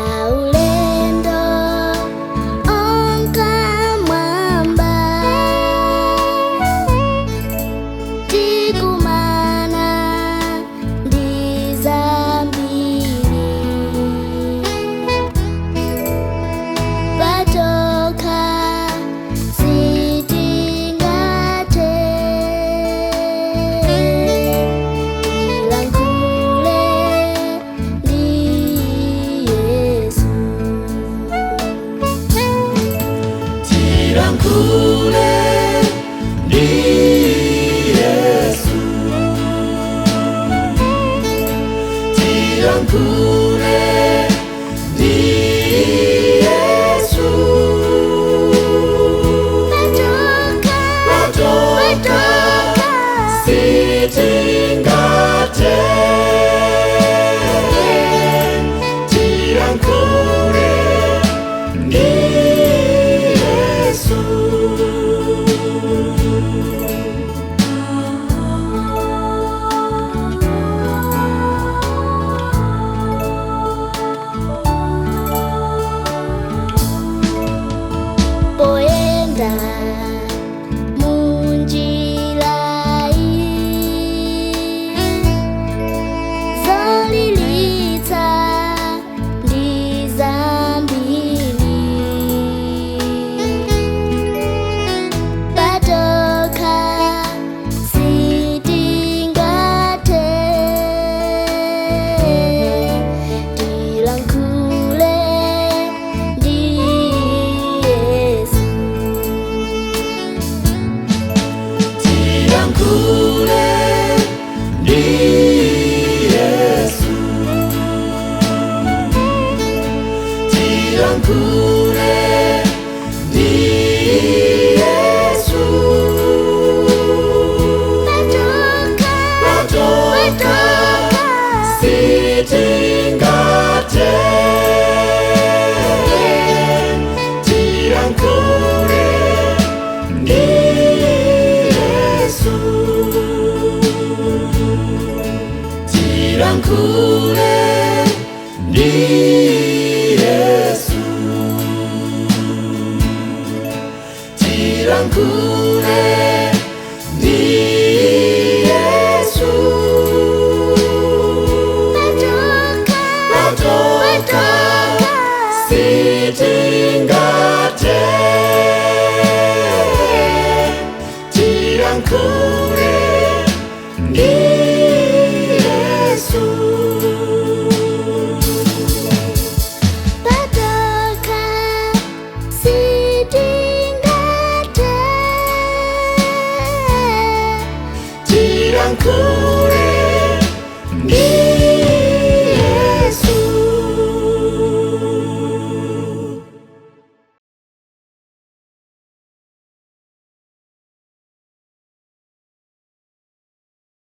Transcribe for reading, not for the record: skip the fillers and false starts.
Paulendo onka mwamba tikumana ndi zambiri patoka sitingate tilankhule ndi Yesu. Tilankhule ndi Yesu, tilankhule ndi Yesu. Patoka, Patoka sitingate, tilankhule ndi Yesu. Poenda munjira zolilitsa ndi zambiri patoka sitingate tilankhule ndi Yesu. Tilankhule ndi Yesu, tilankhule ndi Yesu. Patoka, Patoka sitingate, tilankhule ndi Yesu. Tilankhule ndi Yesu, tilankhule ndi Yesu. Patoka, Patoka sitingate, tilankhule ndi Yesu. Patoka sitingate Tilankhule.